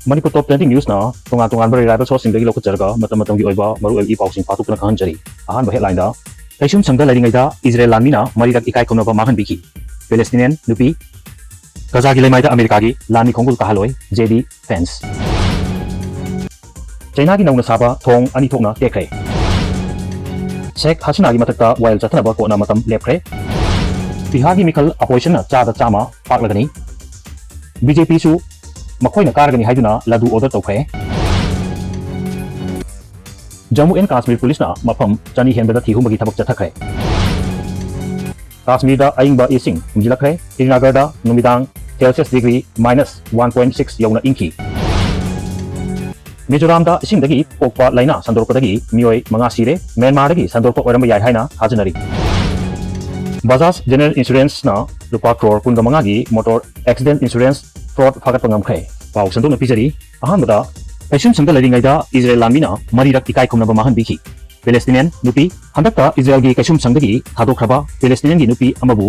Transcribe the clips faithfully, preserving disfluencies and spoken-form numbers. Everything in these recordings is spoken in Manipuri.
ꯃꯅꯤꯄꯨꯔ ꯇꯣꯞ ꯇ꯭ꯔꯦꯟꯗꯤꯡ ꯅ꯭ꯌꯨꯁꯅ ꯇꯣꯉꯥꯟ ꯇꯣꯉꯥꯟꯕ ꯔꯤꯂꯥꯏꯕꯜ ꯁꯣꯔꯁꯁꯤꯡꯗꯒꯤ ꯂꯧꯈꯠꯆꯔꯒ ꯃꯇꯝ ꯃꯇꯝꯒꯤ ꯑꯣꯏꯕ ꯃꯔꯨꯑꯣꯏꯕ ꯏ ꯄꯥꯎꯁꯤꯡ ꯄꯥꯊꯣꯛꯇꯨꯅ ꯈꯪꯍꯟꯖꯔꯤ꯫ ꯑꯍꯥꯟꯕ ꯍꯦꯗꯂꯥꯏꯟꯗ, ꯀꯩꯁꯨꯝ ꯁꯪꯗ ꯂꯩꯔꯤꯉꯩꯗ ꯏꯖꯔꯦꯜ ꯂꯥꯟꯃꯤꯅ ꯃꯔꯤꯔꯛ ꯏꯀꯥꯏ ꯈꯨꯝꯅꯕ ꯃꯥꯡꯍꯟꯕꯤꯈꯤ꯫ ꯄꯦꯂꯦꯁꯇꯤꯅꯤꯌꯟ ꯅꯨꯄꯤ, ꯒꯖꯥꯒꯤ ꯂꯩꯃꯥꯏꯗ ꯑꯃꯦꯔꯤꯀꯥꯒꯤ ꯂꯥꯟꯃꯤ ꯈꯣꯡꯒꯨꯜ ꯇꯥꯍꯜꯂꯣꯏ, ꯖꯦ ꯗꯤ ꯐꯦꯟꯁ꯫ ꯆꯩꯅꯥꯒꯤ ꯅꯧꯅ ꯁꯥꯕ ꯊꯣꯡ ꯑꯅꯤ ꯊꯣꯛꯅ ꯇꯦꯛꯈ꯭ꯔꯦ꯫ ꯁꯦꯈ ꯍꯁꯤꯅꯥꯒꯤ ꯃꯊꯛꯇ ꯋꯥꯌꯦꯜ ꯆꯠꯊꯅꯕ ꯀꯣꯟꯅ ꯃꯇꯝ ꯂꯦꯞꯈ꯭ꯔꯦ꯫ ꯕꯤꯍꯥꯔꯒꯤ ꯃꯤꯈꯜ ꯑꯄꯣꯖꯤꯁꯟꯅ ꯆꯥꯗ ꯆꯥꯝꯃ ꯄꯥꯛꯂꯒꯅꯤ꯫ ꯕꯤ ꯖꯦ ꯄꯤꯁꯨ ꯃꯈꯣꯏꯅ ꯀꯥꯔꯒꯅꯤ ꯍꯥꯏꯗꯨꯅ ꯂꯗꯨ ꯑꯣꯔꯗꯔ ꯇꯧꯈ꯭ꯔꯦ꯫ ꯖꯝꯃꯨ ꯑꯦꯟ ꯀꯥꯁꯃꯤꯔ ꯄꯨꯂꯤꯁꯅ ꯃꯐꯝ ꯆꯅꯤ ꯍꯦꯟꯕꯗ ꯊꯤꯍꯨꯝꯕꯒꯤ ꯊꯕꯛ ꯆꯠꯊꯈ꯭ꯔꯦ꯫ ꯀꯥꯁꯃꯤꯔꯗ ꯑꯏꯪꯕ ꯏꯁꯤꯡ ꯍꯨꯝꯖꯤꯜꯂꯛꯈ꯭ꯔꯦ꯫ ꯁ꯭ꯔꯤꯅꯒꯔꯗ ꯅꯨꯃꯤꯗꯥꯡ Celsius degree minus one point six ꯌꯧꯅ ꯏꯪꯈꯤ꯫ ꯃꯤꯖꯣꯔꯥꯝꯗ ꯏꯁꯤꯡꯗꯒꯤ ꯄꯣꯛꯄ ꯂꯥꯏꯅꯥ ꯁꯟꯗꯣꯔꯛꯄꯗꯒꯤ ꯃꯤꯑꯣꯏ ꯃꯉꯥ ꯁꯤꯔꯦ꯫ ꯃ꯭ꯌꯥꯟꯃꯥꯔꯗꯒꯤ ꯁꯟꯗꯣꯔꯛꯄ ꯑꯣꯏꯔꯝꯕ ꯌꯥꯏ ꯍꯥꯏꯅ ꯊꯥꯖꯅꯔꯤ꯫ ꯕꯖꯥꯖ ꯖꯦꯅꯔꯦꯜ ꯏꯟꯁꯨꯔꯦꯟꯁꯅ ꯂꯨꯄꯥ ꯀ꯭ꯔꯣꯔ ꯀꯨꯟꯒ ꯃꯉꯥꯒꯤ ꯃꯣꯇꯣꯔ ꯑꯦꯛꯁꯤꯗꯦꯟ ꯏꯟꯁꯨꯔꯦꯟꯁ ꯐ꯭ꯔꯣꯗ ꯐꯥꯒꯠꯄ ꯉꯝꯈ꯭ꯔꯦ꯫ ꯄꯥꯎ ꯁꯟꯗꯣꯛꯅ ꯄꯤꯖꯔꯤ꯫ ꯑꯍꯥꯟꯕꯗ, ꯀꯩꯁꯨꯝꯁꯪꯗ ꯂꯩꯔꯤꯉꯩꯗ ꯏꯖꯔꯦꯜ ꯂꯥꯟꯃꯤꯅ ꯃꯔꯤꯔꯛ ꯏꯀꯥꯏ ꯈꯨꯝꯅꯕ ꯃꯥꯡꯍꯟꯕꯤꯈꯤ꯫ ꯄꯦꯂꯦꯁꯇꯤꯅꯤꯌꯟ ꯅꯨꯄꯤ꯫ ꯍꯟꯗꯛꯇ ꯏꯖꯔꯦꯜꯒꯤ ꯀꯩꯁꯨꯝꯁꯪꯗꯒꯤ ꯊꯥꯗꯣꯛꯈ꯭ꯔꯕ ꯄꯦꯂꯦꯁꯇꯤꯅꯤꯌꯟꯒꯤ ꯅꯨꯄꯤ ꯑꯃꯕꯨ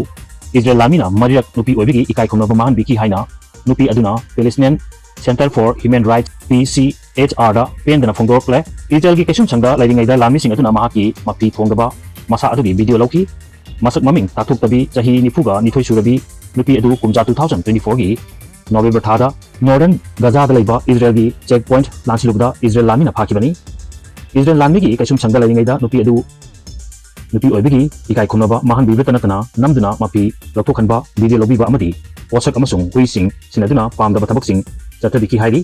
ꯏꯖꯔꯦꯜ ꯂꯥꯟꯃꯤꯅ ꯃꯔꯤꯔꯛ ꯅꯨꯄꯤ ꯑꯣꯏꯕꯒꯤ ꯏꯀꯥꯏ ꯈꯨꯝꯅꯕ ꯃꯥꯡꯍꯟꯕꯤꯈꯤ ꯍꯥꯏꯅ ꯅꯨꯄꯤ ꯑꯗꯨꯅ Palestinian Center for Human Rights, P C H R, ꯗ ꯄꯦꯟꯗꯅ ꯐꯣꯡꯗꯣꯔꯛꯂꯦ꯫ ꯏꯖꯔꯦꯜꯒꯤ ꯀꯩꯁꯨꯝꯁꯪꯗ ꯂꯩꯔꯤꯉꯩꯗ ꯂꯥꯟꯃꯤꯁꯤꯡ ꯑꯗꯨꯅ ꯃꯍꯥꯛꯀꯤ ꯃꯐꯤ ꯊꯣꯡꯗꯕ ꯃꯁꯥ ꯑꯗꯨꯒꯤ ꯚꯤꯗꯤꯑꯣ ꯂꯧꯈꯤ꯫ ꯃꯁꯛ ꯃꯃꯤꯡ ꯇꯥꯛꯊꯣꯛꯇꯕꯤ ꯆꯍꯤ ꯅꯤꯐꯨꯒ ꯅꯤꯊꯣꯏ ꯁꯨꯔꯕꯤ ꯅꯨꯄꯤ ꯑꯗꯨ ꯀꯨꯝꯖꯥ two thousand twenty four ꯒꯤ November ꯊꯥꯗ Northern Gaza ꯗ ꯂꯩꯕ ꯏꯖꯔꯦꯜꯒꯤ check point ꯂꯥꯟꯁꯤꯜꯂꯨꯕꯗ ꯏꯖꯔꯦꯜ ꯂꯥꯟꯃꯤꯅ ꯐꯥꯈꯤꯕꯅꯤ꯫ ꯏꯖꯔꯦꯜ ꯂꯥꯟꯃꯤꯒꯤ ꯀꯩꯁꯨꯝꯁꯪꯗ ꯂꯩꯔꯤꯉꯩꯗ ꯅꯨꯄꯤ ꯑꯗꯨ ꯅꯨꯄꯤ ꯑꯣꯏꯕꯒꯤ ꯏꯀꯥꯏ ꯈꯨꯝꯅꯕ ꯃꯥꯡꯍꯟꯕꯤꯕꯇ ꯅꯠꯇꯅ ꯅꯝꯗꯨꯅ ꯃꯐꯤ ꯂꯧꯊꯣꯛꯍꯟꯕ, ꯚꯤꯗꯤꯑꯣ ꯂꯧꯕꯤꯕ ꯑꯃꯗꯤ ꯄꯣꯠꯁꯛ ꯑꯃꯁꯨꯡ ꯍꯨꯏꯁꯤꯡ ꯁꯤꯟꯅꯗꯨꯅ ꯄꯥꯝꯗꯕ ꯊꯕꯛꯁꯤꯡ ꯆꯠꯊꯕꯤꯈꯤ ꯍꯥꯏꯔꯤ꯫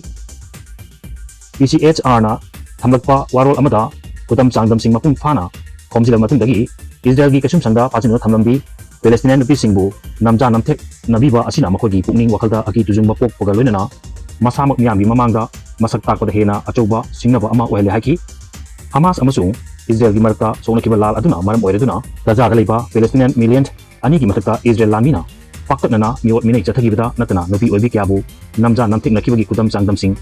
P C H R ꯅ ꯊꯝꯂꯛꯄ ꯋꯥꯔꯣꯜ ꯑꯃꯗ ꯈꯨꯗꯝ ꯆꯥꯡꯗꯝꯁꯤꯡ ꯃꯄꯨꯡ ꯐꯥꯅ ꯈꯣꯝꯖꯤꯜꯂꯕ ꯃꯇꯨꯡꯗꯒꯤ ꯏꯖꯔꯦꯜꯒꯤ ꯀꯩꯁꯨꯝꯁꯪꯗ ꯐꯥꯖꯤꯟꯗꯨꯅ ꯊꯝꯂꯝꯕꯤ ꯄꯦꯂꯦꯁꯇꯤꯅꯤꯌꯟ ꯅꯨꯄꯤꯁꯤꯡꯕꯨ ꯅꯝꯖꯥ ꯅꯝꯊꯦꯛꯅꯕꯤꯕ ꯑꯁꯤꯅ ꯃꯈꯣꯏꯒꯤ ꯄꯨꯛꯅꯤꯡ ꯋꯥꯈꯜꯗ ꯑꯀꯤ ꯇꯨꯖꯨꯡꯕ ꯄꯣꯛꯄꯒ ꯂꯣꯏꯅꯅ ꯃꯁꯥꯃꯛ ꯃꯤꯌꯥꯝꯒꯤ ꯃꯃꯥꯡꯗ ꯃꯁꯛ ꯇꯥꯛꯄꯗ ꯍꯦꯟꯅ ꯑꯆꯧꯕ ꯁꯤꯡꯅꯕ ꯑꯃ ꯑꯣꯏꯍꯜꯂꯦ ꯍꯥꯏꯈꯤ꯫ ꯍꯃꯥꯁ ꯑꯃꯁꯨꯡ ꯏꯖꯔꯦꯜꯒꯤ ꯃꯔꯛꯇ ꯁꯣꯛꯅꯈꯤꯕ ꯂꯥꯜ ꯑꯗꯨꯅ ꯃꯔꯝ ꯑꯣꯏꯔꯗꯨꯅ ꯒꯖꯥꯗ ꯂꯩꯕ ꯄꯦꯂꯦꯁꯇꯤꯅꯤꯌꯟ ꯃꯤꯂꯤꯌꯟ ꯑꯅꯤꯒꯤ ꯃꯊꯛꯇ ꯏꯖꯔꯦꯜ ꯂꯥꯟꯃꯤꯅ ꯄꯥꯛꯇꯛꯅꯅ ꯃꯤꯑꯣꯠ ꯃꯤꯅꯩ ꯆꯠꯊꯈꯤꯕꯗ ꯅꯠꯇꯅ ꯅꯨꯄꯤ ꯑꯣꯏꯕꯤ ꯀꯌꯥꯕꯨ ꯅꯝꯖꯥ ꯅꯝꯊꯦꯛꯅꯈꯤꯕꯒꯤ ꯈꯨꯗꯝ ꯆꯥꯡꯗꯝꯁꯤꯡ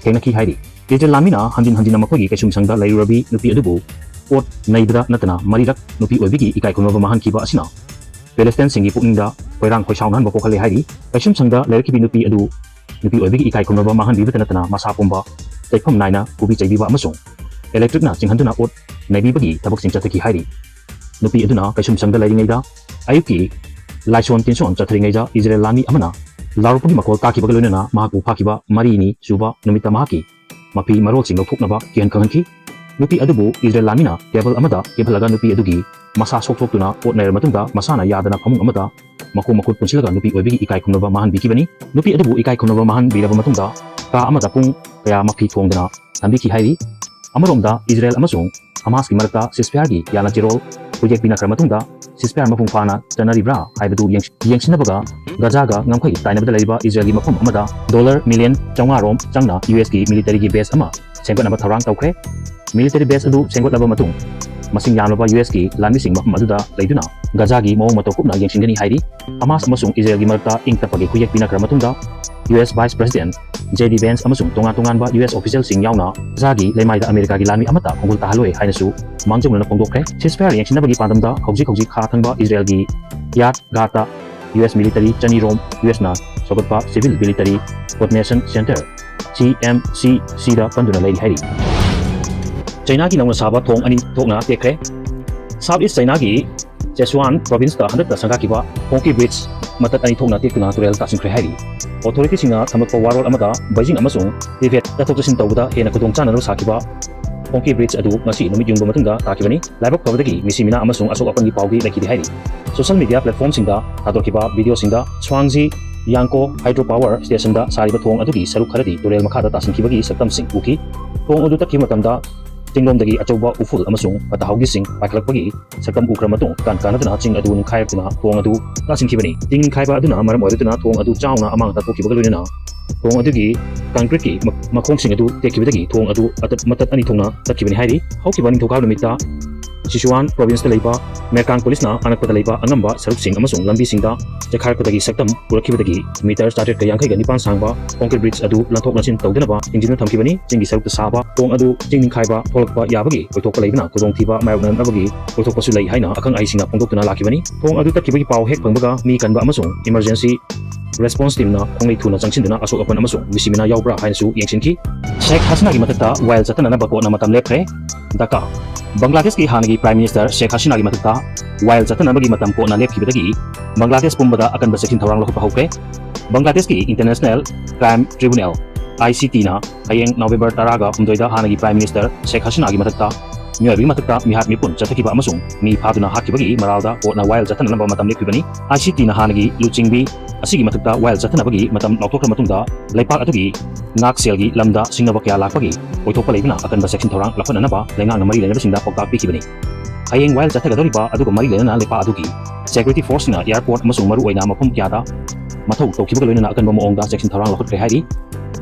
ꯊꯦꯡꯅꯈꯤ ꯍꯥꯏꯔꯤ꯫ ꯏꯖꯔꯦꯜ ꯂꯥꯟꯃꯤꯅ ꯍꯟꯖꯤꯟ ꯍꯟꯖꯤꯟꯅ ꯃꯈꯣꯏꯒꯤ ꯀꯩꯁꯨꯝꯁꯪꯗ ꯂꯩꯔꯨꯔꯕꯤ ꯅꯨꯄꯤ ꯑꯗꯨꯕꯨ ꯑꯣꯠ ꯅꯩꯕꯗ ꯅꯠꯇꯅ ꯃꯔꯤꯔꯛ ꯅꯨꯄꯤ ꯑꯣꯏꯕꯤꯒꯤ ꯏꯀꯥꯏ ꯈꯨꯝꯅꯕ ꯃꯥꯡꯍꯟꯈꯤꯕ ꯑꯁꯤꯅ ꯄꯦꯂꯦꯁꯇꯤꯟꯁꯤꯡꯒꯤ ꯄꯨꯛꯅꯤꯡꯗ ꯈꯣꯏꯔꯥꯡ ꯈꯣꯏꯁꯥꯎꯅꯍꯟꯕ ꯄꯣꯛꯍꯜꯂꯦ ꯍꯥꯏꯔꯤ꯫ ꯀꯩꯁꯨꯝꯁꯪꯗ ꯂꯩꯔꯛꯈꯤꯕꯤ ꯅꯨꯄꯤ ꯑꯗꯨ ꯅꯨꯄꯤ ꯑꯣꯏꯕꯒꯤ ꯏꯀꯥꯏ ꯈꯨꯝꯅꯕ ꯃꯥꯡꯍꯟꯕꯤꯕꯇ ꯅꯠꯇꯅ ꯃꯁꯥ ꯄꯨꯝꯕ ꯆꯩꯐꯝ ꯅꯥꯏꯅ ꯈꯨꯕꯤ ꯆꯩꯕꯤꯕ ꯑꯃꯁꯨꯡ electric ꯅ ꯆꯤꯡꯍꯟꯗꯨꯅ ꯑꯣꯠ ꯅꯩꯕꯤꯕꯒꯤ ꯊꯕꯛꯁꯤꯡ ꯆꯠꯊꯈꯤ ꯍꯥꯏꯔꯤ꯫ ꯅꯨꯄꯤ ꯑꯗꯨꯅ ꯀꯩꯁꯨꯝꯁꯪꯗ ꯂꯩꯔꯤꯉꯩꯗ ꯑꯌꯨꯛꯀꯤ ꯂꯥꯏꯁꯣꯟ ꯇꯤꯟꯁꯣꯟ ꯆꯠꯊꯔꯤꯉꯩꯗ ꯏꯖꯔꯦꯜ ꯂꯥꯟꯃꯤ ꯑꯃꯅ ꯂꯥꯎꯔꯛꯄꯒꯤ ꯃꯈꯣꯜ ꯇꯥꯈꯤꯕꯒ ꯂꯣꯏꯅꯅ ꯃꯍꯥꯛꯄꯨ ꯐꯥꯈꯤꯕ ꯃꯔꯤꯅꯤ ꯁꯨꯕ ꯅꯨꯃꯤꯠꯇ ꯃꯍꯥꯛꯀꯤ ꯃꯐꯤ ꯃꯔꯣꯜꯁꯤꯡ ꯂꯧꯊꯣꯛꯅꯕ ꯀꯤꯍꯟ ꯈꯪꯍꯟꯈꯤ꯫ ꯅꯨꯄꯤ ꯑꯗꯨꯕꯨ ꯏꯖꯔꯦꯜ ꯂꯥꯟꯃꯤꯅ table ꯑꯃꯗ ꯀꯦꯞꯍꯜꯂꯒ ꯅꯨꯄꯤ ꯑꯗꯨꯒꯤ ꯃꯁꯥ ꯁꯣꯛꯊꯣꯛꯇꯨꯅ ꯑꯣꯠ ꯅꯩꯔꯕ ꯃꯇꯨꯡꯗ ꯃꯁꯥꯅ ꯌꯥꯗꯅ ꯐꯃꯨꯡ ꯑꯃꯗ ꯃꯈꯣꯡ ꯃꯈꯨꯠ ꯄꯨꯟꯁꯤꯜꯂꯒ ꯅꯨꯄꯤ ꯑꯣꯏꯕꯒꯤ ꯏꯀꯥꯏ ꯈꯨꯝꯅꯕ ꯃꯥꯡꯍꯟꯕꯤꯈꯤꯕꯅꯤ꯫ ꯅꯨꯄꯤ ꯑꯗꯨꯕꯨ ꯏꯀꯥꯏ ꯈꯨꯝꯅꯕ ꯃꯥꯡꯍꯟꯕꯤꯔꯕ ꯃꯇꯨꯡꯗ ꯀꯥ ꯑꯃꯗ ꯄꯨꯡ ꯀꯌꯥ ꯃꯐꯤ ꯊꯣꯡꯗꯅ ꯊꯝꯕꯤꯈꯤ ꯍꯥꯏꯔꯤ꯫ ꯑꯃꯔꯣꯝꯗ ꯏꯖꯔꯦꯜ ꯑꯃꯁꯨꯡ ꯍꯃꯥꯁꯀꯤ ꯃꯔꯛꯇ ceasefire ꯒꯤ ꯌꯥꯅꯆꯦꯔꯣꯜ ꯍꯨꯏꯌꯦꯛ ꯄꯤꯅꯈ꯭ꯔ ꯃꯇꯨꯡꯗ ceasefire ꯃꯄꯨꯡ ꯐꯥꯅ ꯆꯠꯅꯔꯤꯕ꯭ꯔꯥ ꯍꯥꯏꯕꯗꯨ ꯌꯦꯡꯁꯤ-, ꯌꯦꯡꯁꯤꯟꯅꯕꯒ ꯒꯖꯥꯒ ꯉꯝꯈꯩ ꯇꯥꯏꯅꯕꯗ ꯂꯩꯔꯤꯕ ꯏꯖꯔꯦꯜꯒꯤ ꯃꯐꯝ ꯑꯃꯗ dollar million ꯆꯥꯝꯃꯉꯥ ꯔꯣꯝ ꯆꯪꯅ US ꯀꯤ military ꯒꯤ base ꯑꯃ ꯁꯦꯝꯒꯠꯅꯕ ꯊꯧꯔꯥꯡ ꯇꯧꯈ꯭ꯔꯦ꯫ Military base ꯑꯗꯨ ꯁꯦꯝꯒꯠꯂꯕ ꯃꯇꯨꯡ ꯃꯁꯤꯡ ꯌꯥꯝꯂꯕ US ꯀꯤ ꯂꯥꯟꯃꯤꯁꯤꯡ ꯃꯐꯝ ꯑꯗꯨꯗ ꯂꯩꯗꯨꯅ ꯒꯖꯥꯒꯤ ꯃꯑꯣꯡ ꯃꯇꯧ ꯀꯨꯞꯅ ꯌꯦꯡꯁꯤꯟꯒꯅꯤ ꯍꯥꯏꯔꯤ꯫ ꯍꯃꯥꯁ ꯑꯃꯁꯨꯡ ꯏꯖꯔꯦꯜꯒꯤ ꯃꯔꯛꯇ ꯏꯪ ꯇꯞꯄꯒꯤ ꯈꯨꯌꯦꯛ ꯄꯤꯅꯈ꯭ꯔ ꯃꯇꯨꯡꯗ US Vice President JD Vance ꯑꯃꯁꯨꯡ ꯇꯣꯉꯥꯟ ꯇꯣꯉꯥꯟꯕ US official ꯁꯤꯡ ꯌꯥꯎꯅ ꯒꯖꯥꯒꯤ ꯂꯩꯃꯥꯏꯗ ꯑꯃꯦꯔꯤꯀꯥꯒꯤ ꯂꯥꯟꯃꯤ ꯑꯃꯠꯇ ꯈꯣꯡꯒꯨꯜ ꯇꯥꯍꯜꯂꯣꯏ ꯍꯥꯏꯅꯁꯨ ꯃꯥꯡꯖꯧꯅꯅ ꯐꯣꯡꯗꯣꯛꯈ꯭ꯔꯦ꯫ Ceasefire ꯌꯦꯡꯁꯤꯟꯅꯕꯒꯤ ꯄꯥꯟꯗꯝꯗ ꯍꯧꯖꯤꯛ ꯍꯧꯖꯤꯛ ꯈꯥ ꯊꯪꯕ ꯏꯖꯔꯦꯜꯒꯤ ꯀꯤꯔꯌꯥꯠ ꯒꯥꯠꯇ US military ꯆꯅꯤ ꯔꯣꯝ US ꯅ ꯁꯧꯒꯠꯄ Civil Military Coordination Center, CMCC ꯗ ꯄꯟꯗꯨꯅ ꯂꯩꯔꯤ ꯍꯥꯏꯔꯤ꯫ ꯆꯩꯅꯥꯒꯤ ꯅꯧꯅ ꯁꯥꯕ ꯊꯣꯡ ꯑꯅꯤ ꯊꯣꯛꯅ ꯇꯦꯛꯈ꯭ꯔꯦ꯫ South East ꯆꯩꯅꯥꯒꯤ ꯆꯦꯁꯨꯋꯥꯟ province ꯇ ꯍꯟꯗꯛꯇ ꯁꯪꯒꯥꯈꯤꯕ ꯈꯣꯡꯀꯤ bridge ꯃꯇꯠ ꯑꯅꯤ ꯊꯣꯛꯅ ꯇꯦꯛꯇꯨꯅ ꯇꯨꯔꯦꯜ ꯇꯥꯁꯤꯟꯈ꯭ꯔꯦ ꯍꯥꯏꯔꯤ꯫ Authority ꯁꯤꯡꯅ ꯊꯝꯂꯛꯄ ꯋꯥꯔꯣꯜ ꯑꯃꯗ ꯕꯩꯖꯤꯡ ꯑꯃꯁꯨꯡ ꯇꯤꯕꯦꯠ ꯆꯠꯊꯣꯛ ꯆꯠꯁꯤꯟ ꯇꯧꯕꯗ ꯍꯦꯟꯅ ꯈꯨꯗꯣꯡ ꯆꯥꯅꯅꯕ ꯁꯥꯈꯤꯕ ꯈꯣꯡꯀꯤ bridge ꯑꯗꯨ ꯉꯁꯤ ꯅꯨꯃꯤꯠ ꯌꯨꯡꯕ ꯃꯇꯨꯡꯗ ꯇꯥꯈꯤꯕꯅꯤ꯫ ꯂꯥꯏꯕꯛ ꯐꯕꯗꯒꯤ ꯃꯤꯁꯤ ꯃꯤꯅꯥ ꯑꯃꯁꯨꯡ ꯑꯁꯣꯛ ꯑꯄꯟꯒꯤ ꯄꯥꯎꯗꯤ ꯂꯩꯈꯤꯗꯦ ꯍꯥꯏꯔꯤ꯫ Social media platform ꯁꯤꯡꯗ ꯊꯥꯗꯣꯛꯈꯤꯕ video ꯁꯤꯡꯗ ꯁ꯭ꯋꯥꯡꯖꯤ ꯌꯥꯡꯀꯣ hydro power station ꯗ ꯁꯥꯔꯤꯕ ꯊꯣꯡ ꯑꯗꯨꯒꯤ ꯁꯔꯨꯛ ꯈꯔꯗꯤ ꯇꯨꯔꯦꯜ ꯃꯈꯥꯗ ꯇꯥꯁꯤꯟꯈꯤꯕꯒꯤ ꯁꯛꯇꯝꯁꯤꯡ ꯎꯈꯤ꯫ ꯊꯣꯡ ꯑꯗꯨ ꯇꯠꯈꯤꯕ ꯃꯇꯝꯗ ꯆꯤꯡꯂꯣꯝꯗꯒꯤ ꯑꯆꯧꯕ ꯎꯐꯨꯜ ꯑꯃꯁꯨꯡ ꯐꯠꯇ ꯍꯥꯎꯗꯤꯁꯤꯡ ꯄꯥꯏꯈꯠꯂꯛꯄꯒꯤ ꯁꯛꯇꯝ ꯎꯈ꯭ꯔ ꯃꯇꯨꯡ ꯀꯥꯟ ꯀꯥꯟꯅꯗꯅ ꯆꯤꯡ ꯑꯗꯨ ꯅꯤꯡꯈꯥꯏꯔꯛꯇꯨꯅ ꯊꯣꯡ ꯑꯗꯨ ꯇꯥꯁꯤꯟꯈꯤꯕꯅꯤ꯫ ꯆꯤꯡ ꯅꯤꯡꯈꯥꯏꯕ ꯑꯗꯨꯅ ꯃꯔꯝ ꯑꯣꯏꯔꯗꯨꯅ ꯊꯣꯡ ꯑꯗꯨ ꯆꯥꯎꯅ ꯑꯃꯥꯡ ꯑꯇꯥ ꯊꯣꯛꯈꯤꯕꯒ ꯂꯣꯏꯅꯅ ꯊꯣꯡ ꯑꯗꯨꯒꯤ concrete ꯀꯤ ꯃ-, ꯃꯈꯣꯡꯁꯤꯡ ꯑꯗꯨ ꯇꯦꯛꯈꯤꯕꯗꯒꯤ ꯊꯣꯡ ꯑꯗꯨ ꯑꯇꯠ-, ꯃꯇꯠ ꯑꯅꯤ ꯊꯣꯛꯅ ꯇꯠꯈꯤꯕꯅꯤ ꯍꯥꯏꯔꯤ꯫ ꯍꯧꯈꯤꯕ ꯅꯤꯡꯊꯧꯀꯥ ꯅꯨꯃꯤꯠꯇ ꯁꯤꯆꯨꯋꯥꯟ ꯄ꯭ꯔꯣꯚꯤꯟꯁꯇ ꯂꯩꯕ ꯃꯦꯔꯀꯥꯡ ꯄꯨꯂꯤꯁꯅ ꯑꯅꯛꯄꯗ ꯂꯩꯕ ꯑꯉꯝꯕ ꯁꯔꯨꯛꯁꯤꯡ ꯑꯃꯁꯨꯡ ꯂꯝꯕꯤꯁꯤꯡꯗ ꯆꯦꯛꯈꯥꯏꯔꯛꯄꯗꯒꯤ ꯁꯛꯇꯝ ꯄꯨꯔꯛꯈꯤꯕꯗꯒꯤ ꯃꯤꯇꯔ ꯆꯥꯇ꯭ꯔꯦꯠꯀ ꯌꯥꯡꯈꯩꯒ ꯅꯤꯄꯥꯟ ꯁꯥꯡꯕ ꯀꯣꯟꯀ꯭ꯔꯤꯠ ꯕ꯭ꯔꯤꯖ ꯑꯗꯨ ꯂꯥꯟꯊꯣꯛ ꯂꯥꯟꯁꯤꯟ ꯇꯧꯗꯅꯕ ꯊꯤꯡꯖꯤꯟꯗꯨꯅ ꯊꯝꯈꯤꯕꯅꯤ꯫ ꯆꯤꯡꯒꯤ ꯁꯔꯨꯛꯇ ꯁꯥꯕ ꯊꯣꯡ ꯑꯗꯨ ꯆꯤꯡ ꯅꯤꯡꯈꯥꯏꯕ ꯊꯣꯛꯂꯛꯄ ꯌꯥꯕꯒꯤ ꯑꯣꯏꯊꯣꯛꯄ ꯂꯩꯕꯅ ꯈꯨꯗꯣꯡꯊꯤꯕ ꯃꯥꯌꯣꯛꯅꯅꯕꯒꯤ ꯑꯣꯏꯊꯣꯛꯄꯁꯨ ꯂꯩ ꯍꯥꯏꯅ ꯑꯈꯪ ꯑꯍꯩꯁꯤꯡꯅ ꯐꯣꯡꯗꯣꯛꯇꯨꯅ ꯂꯥꯛꯈꯤꯕꯅꯤ꯫ ꯊꯣꯡ ꯑꯗꯨ ꯇꯠꯈꯤꯕꯒꯤ ꯄꯥꯎ ꯍꯦꯛ ꯐꯪꯕꯒ ꯃꯤ ꯀꯟꯕ ꯑꯃꯁꯨꯡ ꯏꯃꯔꯖꯦꯟꯁꯤ ꯔꯦꯁꯄꯣꯟꯁ ꯇꯤꯝꯅ ꯈꯣꯡꯂꯩ ꯊꯨꯅ ꯆꯪꯁꯤꯟꯗꯨꯅ ꯑꯁꯣꯛ ꯑꯄꯟ ꯑꯃꯁꯨꯡ ꯃꯤꯁꯤ ꯃꯤꯅꯥ ꯌꯥꯎꯕ꯭ꯔꯥ ꯍꯥꯏꯅꯁꯨ ꯌꯦꯡꯁꯤꯟꯈꯤ꯫ ꯁꯦꯈ ꯍꯁꯤꯅꯥꯒꯤ ꯃꯊꯛꯇ ꯋꯥꯌꯦꯜ ꯆꯠꯊꯅꯅꯕ ꯀꯣꯔꯠꯅ ꯃꯇꯝ ꯂꯦꯞꯈ꯭ꯔꯦ꯫ ꯙꯥꯀꯥ꯫ ꯕꯪꯒ꯭ꯂꯥꯗꯦꯁꯀꯤ ꯍꯥꯟꯅꯒꯤ ꯄ꯭ꯔꯥꯏꯝ ꯃꯤꯅꯤꯁꯇꯔ ꯁꯦꯈ ꯍꯁꯤꯅꯥꯒꯤ ꯃꯊꯛꯇ ꯋꯥꯌꯦꯜ ꯆꯠꯊꯅꯕꯒꯤ ꯃꯇꯝ ꯀꯣꯔꯠꯅ ꯂꯦꯞꯈꯤꯕꯗꯒꯤ ꯕꯪꯒ꯭ꯂꯥꯗꯦꯁ ꯄꯨꯝꯕꯗ ꯑꯀꯟꯕ ꯆꯦꯛꯁꯤꯟ ꯊꯧꯔꯥꯡ ꯂꯧꯈꯠꯄ ꯍꯧꯈ꯭ꯔꯦ꯫ ꯕꯪꯒ꯭ꯂꯥꯗꯦꯁꯀꯤ ꯏꯟꯇꯔꯅꯦꯁꯅꯦꯜ ꯀ꯭ꯔꯥꯏꯝ ꯇ꯭ꯔꯤꯕꯨꯅꯦꯜ, ICTꯅ ꯍꯌꯦꯡ ꯅꯣꯕꯦꯝꯕꯔ ꯇꯔꯥꯒ ꯍꯨꯝꯗꯣꯏꯗ ꯍꯥꯟꯅꯒꯤ ꯄ꯭ꯔꯥꯏꯝ ꯃꯤꯅꯤꯁꯇꯔ ꯁꯦꯈ ꯍꯁꯤꯅꯥꯒꯤ ꯃꯊꯛꯇ ꯃꯤꯑꯣꯏꯕꯒꯤ ꯃꯊꯛꯇ ꯃꯤꯍꯥꯠ ꯃꯤꯄꯨꯟ ꯆꯠꯊꯈꯤꯕ ꯑꯃꯁꯨꯡ ꯃꯤ ꯐꯥꯗꯨꯅ ꯍꯥꯠꯈꯤꯕꯒꯤ ꯃꯔꯥꯜꯗ ꯀꯣꯔꯠꯅ ꯋꯥꯌꯦꯜ ꯆꯠꯊꯅꯅꯕ ꯃꯇꯝ ꯂꯦꯞꯈꯤꯕꯅꯤ꯫ ICTꯅ ꯍꯥꯟꯅꯒꯤ ꯂꯨꯆꯤꯡꯕꯤ ꯑꯁꯤꯒꯤ ꯃꯊꯛꯇ ꯋꯥꯌꯦꯜ ꯆꯠꯊꯅꯕꯒꯤ ꯃꯇꯝ ꯂꯥꯎꯊꯣꯛꯈ꯭ꯔ ꯃꯇꯨꯡꯗ, ꯂꯩꯄꯥꯛ ꯑꯗꯨꯒꯤ ꯉꯥꯛꯁꯦꯜꯒꯤ ꯂꯝꯗ ꯁꯤꯡꯅꯕ ꯀꯌꯥ ꯂꯥꯛꯄꯒꯤ ꯑꯣꯏꯊꯣꯛꯄ ꯂꯩꯕꯅ ꯑꯀꯟꯕ ꯆꯦꯛꯁꯤꯟ ꯊꯧꯔꯥꯡ ꯂꯧꯈꯠꯅꯅꯕ ꯂꯩꯉꯥꯛꯅ ꯃꯔꯤ ꯂꯩꯅꯕꯁꯤꯡꯗ ꯄꯥꯎꯇꯥꯛ ꯄꯤꯈꯤꯕꯅꯤ꯫ ꯍꯌꯦꯡ ꯋꯥꯌꯦꯜ ꯆꯠꯊꯒꯗꯧꯔꯤꯕ ꯑꯗꯨꯒ ꯃꯔꯤ ꯂꯩꯅꯅ ꯂꯩꯄꯥꯛ ꯑꯗꯨꯒꯤ ꯁꯦꯀ꯭ꯌꯨꯔꯤꯇꯤ ꯐꯣꯔꯁꯁꯤꯡꯅ ꯑꯦꯌꯔꯄꯣꯔꯠ ꯑꯃꯁꯨꯡ ꯃꯔꯨꯑꯣꯏꯅ ꯃꯐꯝ ꯀꯌꯥꯗ ꯃꯊꯧ ꯇꯧꯈꯤꯕꯒ ꯂꯣꯏꯅꯅ ꯑꯀꯟꯕ ꯃꯑꯣꯡꯗ ꯆꯦꯛꯁꯤꯟ ꯊꯧꯔꯥꯡ ꯂꯧꯈꯠꯈ꯭ꯔꯦ ꯍꯥꯏꯔꯤ꯫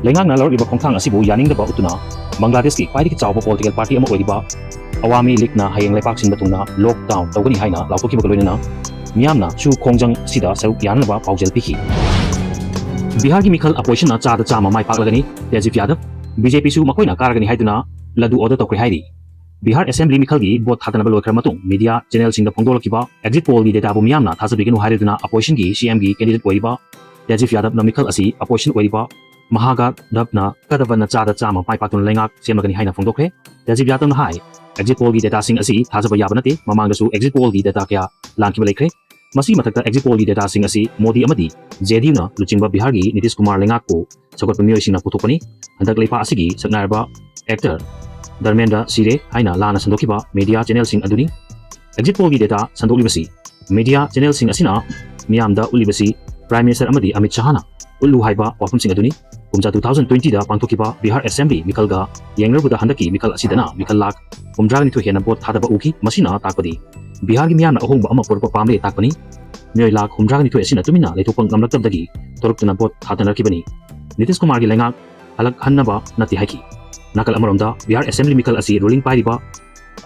ꯂꯩꯉꯥꯛꯅ ꯂꯧꯔꯛꯂꯤꯕ ꯈꯣꯡꯊꯥꯡ ꯑꯁꯤꯕꯨ ꯌꯥꯅꯤꯡꯗꯕ ꯎꯠꯇꯨꯅ ꯕꯪꯒ꯭ꯂꯥꯗꯦꯁꯀꯤ ꯈ꯭ꯋꯥꯏꯗꯒꯤ ꯆꯥꯎꯕ ꯄꯣꯂꯤꯇꯤꯀꯦꯜ ꯄꯥꯔꯇꯤ ꯑꯃ ꯑꯣꯏꯔꯤꯕ ꯑꯋꯥꯃꯤ ꯂꯤꯒꯅ ꯍꯌꯦꯡ ꯂꯩꯄꯥꯛ ꯁꯤꯟꯕ ꯊꯨꯡꯅ ꯂꯣꯛꯗꯥꯎꯟ ꯇꯧꯒꯅꯤ ꯍꯥꯏꯅ ꯂꯥꯎꯊꯣꯛꯈꯤꯕꯒ ꯂꯣꯏꯅꯅ ꯃꯤꯌꯥꯝꯅꯁꯨ ꯈꯣꯡꯖꯪ ꯑꯁꯤꯗ ꯁꯔꯨꯛ ꯌꯥꯅꯅꯕ ꯄꯥꯎꯖꯦꯜ ꯄꯤꯈꯤ꯫ ꯕꯤꯍꯥꯔꯒꯤ ꯃꯤꯈꯜ ꯑꯄꯣꯖꯤꯁꯟꯅ ꯆꯥꯗ ꯆꯥꯝꯃ ꯃꯥꯏ ꯄꯥꯛꯂꯒꯅꯤ꯫ ꯇꯦꯖꯤꯞ ꯌꯥꯗꯕ꯫ BJPꯁꯨ ꯃꯈꯣꯏꯅ ꯀꯥꯔꯒꯅꯤ ꯍꯥꯏꯗꯨꯅ ꯂꯗꯨ ꯑꯣꯔꯗꯔ ꯇꯧꯈ꯭ꯔꯦ ꯍꯥꯏꯔꯤ꯫ ꯕꯤꯍꯥꯔ ꯑꯦꯁꯦꯝꯕ꯭ꯂꯤ ꯃꯤꯈꯜꯒꯤ ꯚꯣꯠ ꯊꯥꯗꯅꯕ ꯂꯣꯏꯈ꯭ꯔ ꯃꯇꯨꯡ ꯃꯤꯗꯤꯌꯥ ꯆꯦꯅꯦꯜꯁꯤꯡꯗ ꯐꯣꯡꯗꯣꯛꯂꯛꯈꯤꯕ ꯑꯦꯛꯖꯤꯠ ꯄꯣꯜꯒꯤ ꯗꯦꯇꯥꯕꯨ ꯃꯤꯌꯥꯝꯅ ꯊꯥꯖꯕꯤꯒꯅꯨ ꯍꯥꯏꯔꯗꯨꯅ ꯑꯄꯣꯖꯤꯁꯟꯒꯤ CMꯒꯤ ꯀꯦꯟꯗꯤꯗꯦꯠ ꯑꯣꯏꯔꯤꯕ ꯇꯦꯖꯤꯞ ꯌꯥꯗꯕꯅ ꯃꯤꯈꯜ ꯑꯁꯤ ꯑꯄꯣꯖꯤꯁꯟ ꯑꯣꯏꯔꯤꯕ ꯃꯍꯥꯒꯥꯊꯕꯅ ꯒꯊꯕꯟꯅ ꯆꯥꯗ ꯆꯥꯝꯃ ꯃꯥꯏ ꯄꯥꯛꯇꯨꯅ ꯂꯩꯉꯥꯛ ꯁꯦꯝꯂꯒꯅꯤ ꯍꯥꯏꯅ ꯐꯣꯡꯗꯣꯛꯈ꯭ꯔꯦ꯫ ꯇꯦꯖꯤꯞ ꯌꯥꯗꯕꯅ ꯍꯥꯏ, ꯑꯦꯛꯖꯤꯠ ꯄꯣꯜꯒꯤ ꯗꯦꯇꯥꯁꯤꯡ ꯑꯁꯤ ꯊꯥꯖꯕ ꯌꯥꯕ ꯅꯠꯇꯦ꯫ ꯃꯃꯥꯡꯗꯁꯨ ꯑꯦꯛꯖꯤꯠ ꯄꯣꯜꯒꯤ ꯗꯦꯇꯥ ꯀꯌꯥ ꯂꯥꯟꯈꯤꯕ ꯂꯩꯈ꯭ꯔꯦ꯫ ꯃꯁꯤꯒꯤ ꯃꯊꯛꯇ ꯑꯦꯛꯖꯤꯠ ꯄꯣꯜꯒꯤ ꯗꯦꯇꯥꯁꯤꯡ ꯑꯁꯤ ꯃꯣꯗꯤ ꯑꯃꯗꯤ JDUꯅ ꯂꯨꯆꯤꯡꯕ ꯕꯤꯍꯥꯔꯒꯤ ꯅꯤꯇꯤꯁ ꯀꯨꯃꯥꯔ ꯂꯩꯉꯥꯛꯄꯨ ꯁꯧꯒꯠꯄ ꯃꯤꯑꯣꯏꯁꯤꯡꯅ ꯄꯨꯊꯣꯛꯄꯅꯤ꯫ ꯍꯟꯗꯛ ꯂꯩꯄꯥꯛ ꯑꯁꯤꯒꯤ ꯁꯛꯅꯥꯏꯔꯕ ꯑꯦꯛꯇꯔ ꯙꯔꯃꯦꯟꯗ꯭ꯔ ꯁꯤꯔꯦ ꯍꯥꯏꯅ ꯂꯥꯟꯅ ꯁꯟꯗꯣꯛꯈꯤꯕ ꯃꯤꯗꯤꯌꯥ ꯆꯦꯅꯦꯜꯁꯤꯡ ꯑꯗꯨꯅꯤ꯫ ꯑꯦꯛꯖꯤꯠ ꯄꯣꯜꯒꯤ ꯗꯦꯇꯥ ꯁꯟꯗꯣꯛꯂꯤꯕꯁꯤ ꯃꯤꯗꯤꯌꯥ ꯆꯦꯅꯦꯜꯁꯤꯡ ꯑꯁꯤꯅ ꯃꯤꯌꯥꯝꯗ ꯎꯠꯂꯤꯕꯁꯤ ꯄ꯭ꯔꯥꯏꯝ ꯃꯤꯅꯤꯁꯇꯔ ꯑꯃꯗꯤ ꯑꯃꯤꯠ ꯁꯍꯥꯅ ꯎꯠꯂꯨ ꯍꯥꯏꯕ ꯋꯥꯐꯝꯁꯤꯡ ꯑꯗꯨꯅꯤ꯫ ꯀꯨꯝꯖꯥ two thousand twentyꯗ ꯄꯥꯡꯊꯣꯛꯈꯤꯕ ꯕꯤꯍꯥꯔ ꯑꯦꯁꯦꯝꯕ꯭ꯂꯤ ꯃꯤꯈꯜꯒ ꯌꯦꯡꯅꯔꯨꯕꯗ ꯍꯟꯗꯛꯀꯤ ꯃꯤꯈꯜ ꯑꯁꯤꯗꯅ ꯃꯤꯈꯜ ꯂꯥꯈ ꯍꯨꯝꯗ꯭ꯔꯥꯒ ꯅꯤꯊꯣꯏ ꯍꯦꯟꯅ ꯚꯣꯠ ꯊꯥꯗꯕ ꯎꯈꯤ꯫ ꯃꯁꯤꯅ ꯇꯥꯛꯄꯗꯤ ꯕꯤꯍꯥꯔꯒꯤ ꯃꯤꯌꯥꯝꯅ ꯑꯍꯣꯡꯕ ꯑꯃ ꯄꯨꯔꯛꯄ ꯄꯥꯝꯂꯦ ꯇꯥꯛꯄꯅꯤ꯫ ꯃꯤꯑꯣꯏ ꯂꯥꯈ ꯍꯨꯝꯗ꯭ꯔꯥꯒ ꯅꯤꯊꯣꯏ ꯑꯁꯤꯅ ꯇꯨꯃꯤꯟꯅ ꯂꯩꯊꯣꯛꯄ ꯉꯝꯂꯛꯇꯕꯗꯒꯤ ꯊꯣꯔꯛꯇꯨꯅ ꯚꯣꯠ ꯊꯥꯗꯅꯔꯛꯈꯤꯕꯅꯤ꯫ ꯅꯤꯇꯤꯁ ꯀꯨꯃꯥꯔꯒꯤ ꯂꯩꯉꯥꯛ ꯍꯜꯂꯛꯍꯟꯅꯕ ꯅꯠꯇꯦ ꯍꯥꯏꯈꯤ꯫ ꯅꯥꯀꯜ ꯑꯃꯔꯣꯝꯗ ꯕꯤꯍꯥꯔ ꯑꯦꯁꯦꯝꯕ꯭ꯂꯤ ꯃꯤꯈꯜ ꯑꯁꯤ ꯔꯨꯂꯤꯡ ꯄꯥꯏꯔꯤꯕ